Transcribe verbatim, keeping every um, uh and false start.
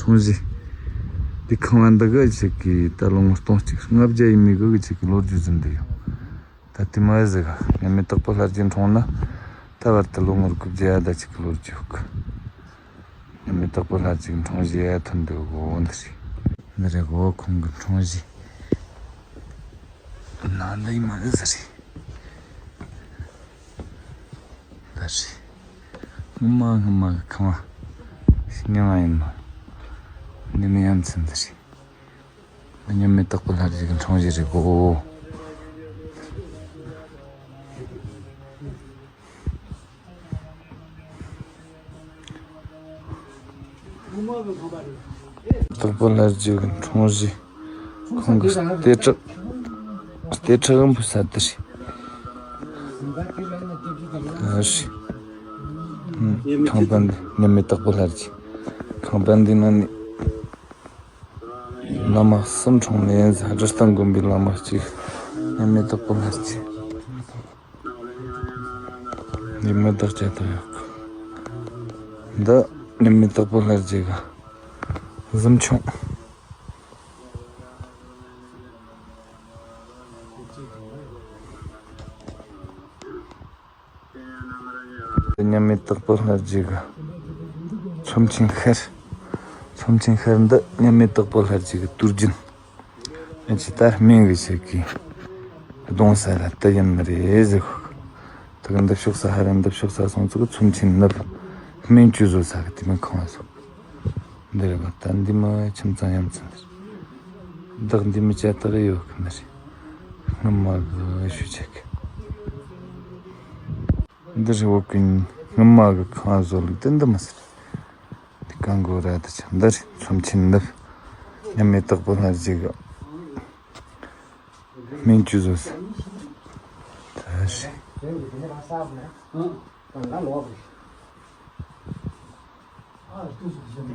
ཁང་གཞི། འདི་ཁང་བ་འདི་གི་ཆེད་ཀྱི་ད་ལོ་ངོ་སྟོང་གཅིག་ལྔ་བརྒྱ་ཡས་མས་གི་ཆེད་ཀྱི་ལོ་རྒྱུས་ཟིན་འདི་ཡོད། ད་དེ་མ་ཟིག་ག་མཉམ་མེད་དྭགས་པོ་ལྷ་རྗེ་འཁྲུངས་ན། ད་བར་དུ་ལོ་ངོ་དགུ་བརྒྱ་ད་ཆེད་ཀྱི་ལོ་རྒྱུས་ཡོད་གི། མཉམ་མེད་དྭགས་པོ་ལྷ་རྗེ་གི་འཁྲུངས་གཞི་ཡ་ཐོན་འདུག་གོ། འདི་རེད། འདི་རེད་གོ་ཁོང་གི་འཁྲུངས་གཞི། ན་འདི་ཡིན་མ་རེད་ཟེར་རེད། ད་རེད། སྔོན་མ་སྔོན་མ་གི་ཁང་བ་ཞིག་མྱང་ང་ཡིན་ནོ། འདི་ནི་ཡ་མཚན་འདི་རེད། མཉམ་མེད་དྭགས་པོ་ལྷ་རྗེ་གི་འཁྲུངས་གཞི་རེད་གོ། དྭགས་པོ་ལྷ་རྗེ་གི་འཁྲུངས་གཞི། ཁོང་གི་ལྟེ་ཁྲག་ལྟེ་ཁྲག་གི་འབུ་ས་དེ་རེད། ཨ་རེད། ཁང་པ་འདི་མཉམ་མེད་དྭགས་པོ་ལྷ་རྗེ། ཁང་པ་འདི་ནང་ནས། བླ་མ་གསུམ་འཁྲུངས་ནས་ཡིན་ཟེར། རི་སྟེང་དགོན་པའི་བླ་མ་གཅིག་མཉམ་མེད་དྭགས་པོ་ལྷ་རྗེ། འདི་མི་དྭགས་ཅ་དག་ཡོད་གི། འདི་མཉམ་མེད་དྭགས་པོ་ལྷ་རྗེ་གི་གཟིམ་ཆུང་། མཉམ་མེད་དྭགས་པོ་ལྷ་རྗེ་གི་ཚོམས་ཆེན་ཤར། ཚོམས་ཆེན་ཤར་འདི་མཉམ་མེད་དྭགས་པོ་ལྷ་རྗེ་གི་དུས་རྒྱུན། ཨ་ཅེ་ད་སྨན་གི་ཆེད་ཀྱི་གདོང་ས་ལ་དུ་ཡིན་ནི་རེད་ཟེར་གོ། དུ་གི་འདི་ཕྱོགས་ས་ཧ་ར་འདི་ཕྱོགས་ས་སོང་ཚུགས་ཚོམས་ཆེན་ནུབ། སྨན་བཅོས་བཟོ་ས་གི་དེ་མིན་ཁང་བ་སོགས་འདི་རེད་གོ། ད་འདི་མ་ཁྱིམ་ཚང་ཡ་མཚན་འདི་རེད། བདག་འདི་མི་ཅ་དག་ཡོད་གི་ནི་རེད། སྔོན་མ་གི་ཞུ་ཆེད་ཀྱི། འདི་རི་བོ་ཀུན་སྔོན་མ་གི་ཁང་བཟོ་ལུགས་དེ་འདི་མི་ཟེར། འདི་གང་གོ་ར་དེ་ཆ་འདི་རི་ཚོམས་ཆེན་ནུབ། མཉམ་མེད་དྭགས་པོ་ལྷ་རྗེ་གི་སྨན་བཅོས་བཟོ་ས། ད་རི།